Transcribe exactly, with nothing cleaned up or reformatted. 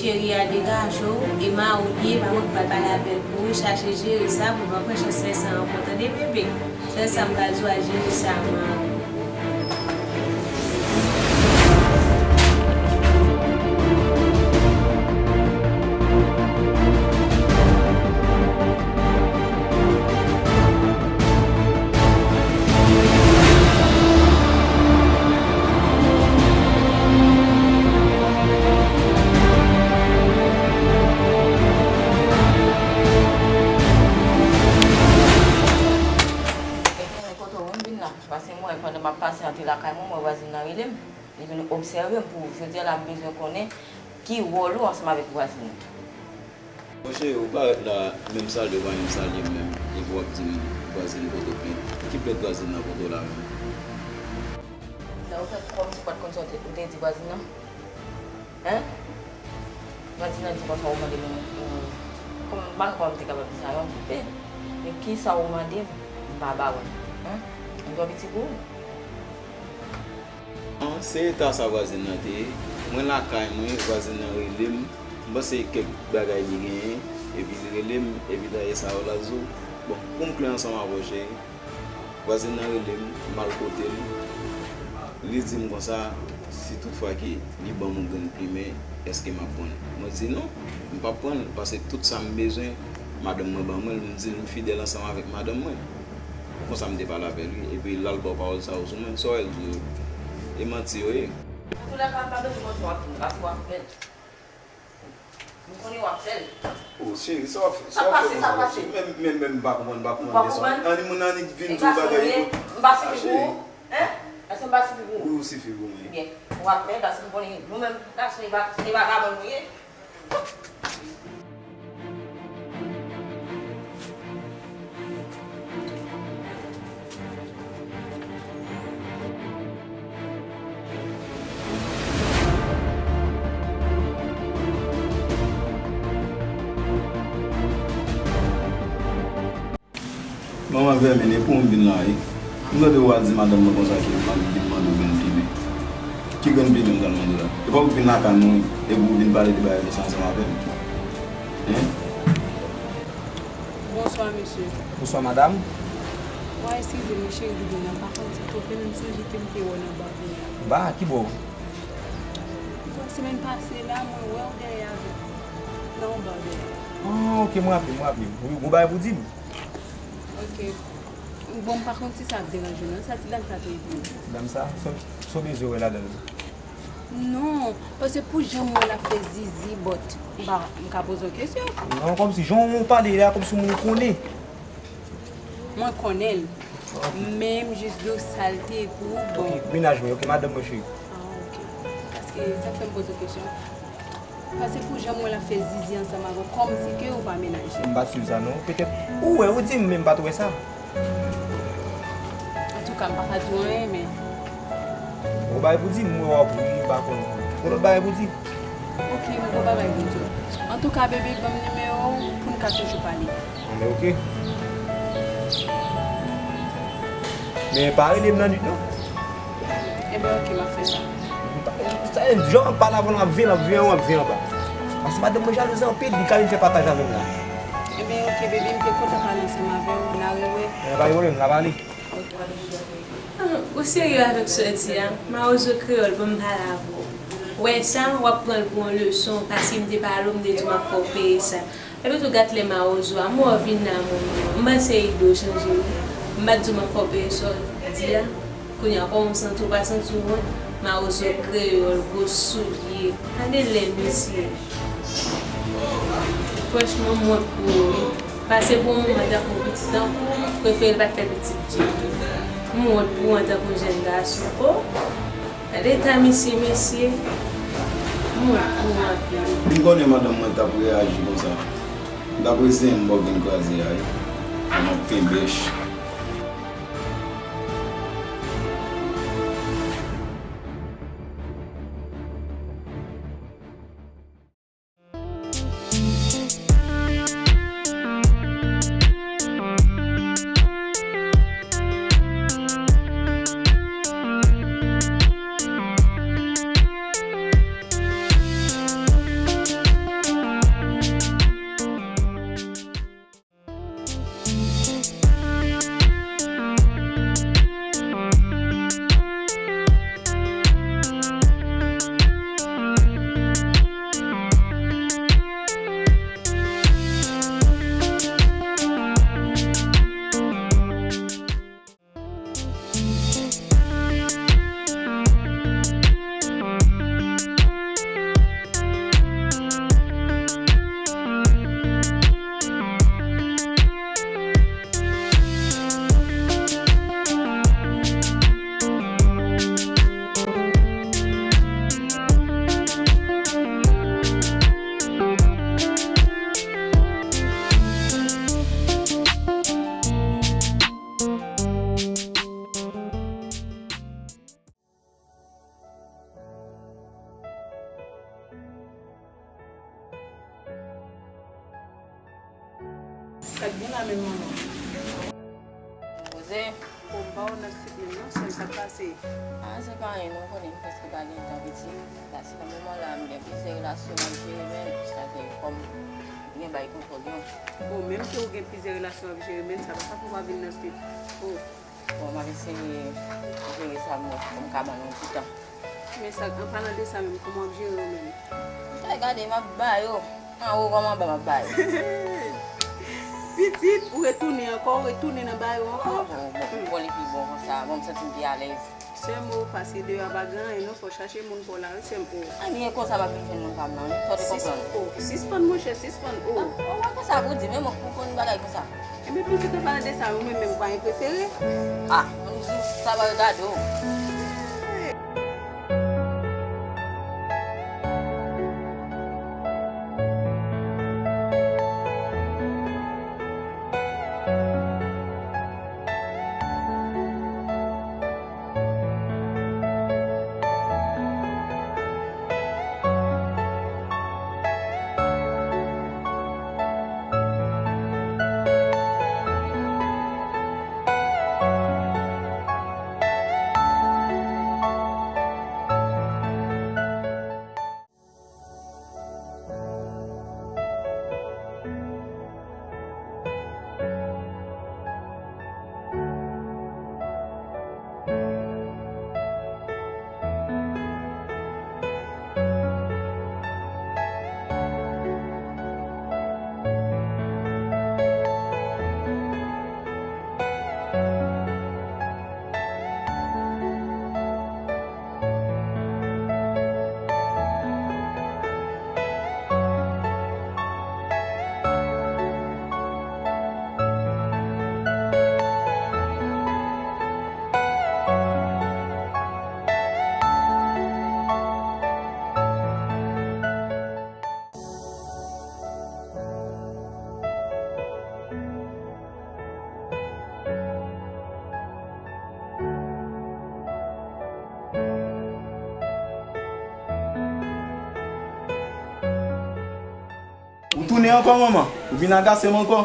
Cheri a degaje w, e mari w li ye, pa manke al pale avè l pou ou, chache jere sa pou l pa pran chans fè sa ankò, tande bebe? Sèl sa m ka di w a, jere sa mari w. Kote w menm vin la? Paske m wè pandan m ap pasante lakay mwen, m wè vwazin nan rele m. Li vin obsève m pou jodi a la, m bezwen konnen ki wòl ou ansanm avèk vwazin nan. Monchè, ou parèt la, menm salye w pa menm salye m menm, epi w ap di m vwazin pote w plen. Ki plent vwazin nan pote w la menm? Lè ou fè kòmsi ou pa t konn sa ou te, ou te di vwazin nan? Hein? Vwazin nan di konsa ou mande m, m, kòman, m pa konn kòman m te kapab di sa, yon koupe. Men kisa ou mande m, m pa ba ou l. Hein? M twò piti pou ou? An, se eta sa vwazin nan te ye. Mwen lakay mwen, vwazin nan rele m. M panse kèk bagay li genyen, epi li rele m, epi dayè sa yo la zo. Bon, pou m klè ansanm avè w, cheri, vwazin nan rele m, m al kote l. Li di m konsa, si tout fwa ke li ban m yon grenn plimen, èske m ap pran l? Mwen di non, m p ap pran l, paske tout sa m bezwen, madanm mwen ban mwen l, m di l m fidèl ansanm avèk madanm mwen. Konsa m te pale avè l, wi. Epi l al ba w pawòl sa yo sou mwen. Sa w wè l di yo? E manti yo ye. Antoulèka, m pa bezwen manti w ap di m, paske w ap fè l. M konnen w ap fè l. O, cheri, sa w ap fè, sa w ap fè konsa, cheri? Menm, menm, menm, m pa konprann, m pa konprann. Annik moun, annik vin di w bagay. M pa sifi pou ou? Hein? Èske m pa sifi pou ou? Wi, ou sifi pou mwen. Byen. W ap fè l, paske m konnen nou menm gason, e va, e vagabon nou ye. Manman vèmin, e pou ou m vin la, wi. M tande ou al di madanm mwen konsa ke m ap vin mande w grenn plimen. Ki grenn plimen m pral mande w la? E pa pou w vin lakay mwen, epi w vin pale de bagay konsa ansanm avè m. Hein? Bonswa, mesye. Bonswa, madanm. Wa, eskize m, wi, cheri, m pa konn si w te menm sou li ke m te wè w nan ba a. Ba a? Ki bò? Bon, semèn pase la, mwen wè w dèyè avè m nan yon ba dèyè. Ah, ok, mwen raple m, mwen raple m. Wi, gon bagay pou w di m? Ok. Bon, m pa konn si sa ap deranje w, non. Sa ti dam sa te di w? Ti dam sa? Sa w bezwen wè ladan l? Non, paske pou jan m wè l ap fè zizi, but m pa, m ka poze w kesyon? Non, kòmsi jan w pale la, kòmsi moun ou konnen. Mwen konnen l. Ok. Men m jis di w sa l te ye pou ou, bon. Ok, mennaj mwen, ok, madanm mwen cheri. Ah, ok. Paske sa k fè m poze w kesyon. Paske pou jan m wè l ap fè zizi ansanm avè w, kòmsi ke ou pa mennaj li. M pa t swiv sa non. Petèt ou wè, ou di m, men m pa t wè sa. Antouka, m pa ka di w anyen, men. Ou bay pou di m, m wè w ap ri, m pa konn. Ou lòt bagay pou di? Ok, m gon bagay pou m di w. Antouka, bebe, ban m nimewo w pou n ka toujou pale. Anben, ok. Men pa rele m nan nuit, non. Enben, ok, m ap fè sa. Sa, jan w ap pale avè l, l ap veye, l ap veye anwo, l ap veye anba. Paske madanm mwen jalouz anpil, li ka vin fè pataj avè m la. Enben, ok, baby, m te kontan pale ansanm avè w, n a rewè. Enben, pa gen pwoblèm, n a pale. Ok. Ah, ou serye avèk sa w di a? Mawozo kreyòl, ban m pale avè w. Ou wè sa, w ap pran l pou yon leson, paske m te pale w, m te di w m ap fè w peye sa. Epi tou gad lè mawozo a, mwen vin la, mwen, mwen. M panse ide w chanje, wi. M pa t di w m ap fè w peye sa w di a. Kounye a, kòman w santi w, pa santi w wont? Mawozo kreyòl, gwo soulye. Gade lè misye. Franchman, m wont pou ou, wi. Pase pou yon manman tankou pitit an, prefere l pa t fè pitit ditou. M wont pou ou antanke yon jèn gason. O! Gade eta misye, mesye. M wont pou ou anpil. M konnen madanm mwen t ap reyaji konsa. M t ap reziyen m bò grenn kraze a, wi. Kòman w kenbe ch. Mwen la menm, manman. Poze. Bon, m pa wè w nan sit menm non, sè m, sa k pase? Ah, se pa anyen non, ou konnen m prèske pa gen tan piti. La, se nan moman la, m gen plizyè relasyon m ap jere, men sa fè kòm gen bay kontwòl yo. Bon, menm ke w gen plizyè relasyon w ap jere, men sa pa ka fè w pa vin nan sit. Oh. Bon, m ap eseye jere sa m wè, pou m ka ban nou ti tan. Men sa, an palan de sa menm, kòman w ap jere yo menm? Sa gade, m ap ba yo. Anwo kòm anba m ap ba yo. Pitit, ou retounen ankò, ou retounen nan ba yo ankò. Bon, bon, bon, bon, li pi bon konsa. Bon, m santi m pi alèz. Sè m, o, paske deyò a pa gen anyen non, fò w chache moun pa w la, wi, sè m, o. Anyen konsa m ap vin jwenn moun pa m nan, wi. Sa w te konprann? O, sispann, monchè, sispann, o. Ah, ou wè konsa pou di, men mwen pou konn bagay konsa. Ebyen, pitit, an palan de sa, ou menm menm pa gen prefere? Ah, m di sa va regade w. Ou tounen ankò, manman? Ou vin agase m ankò?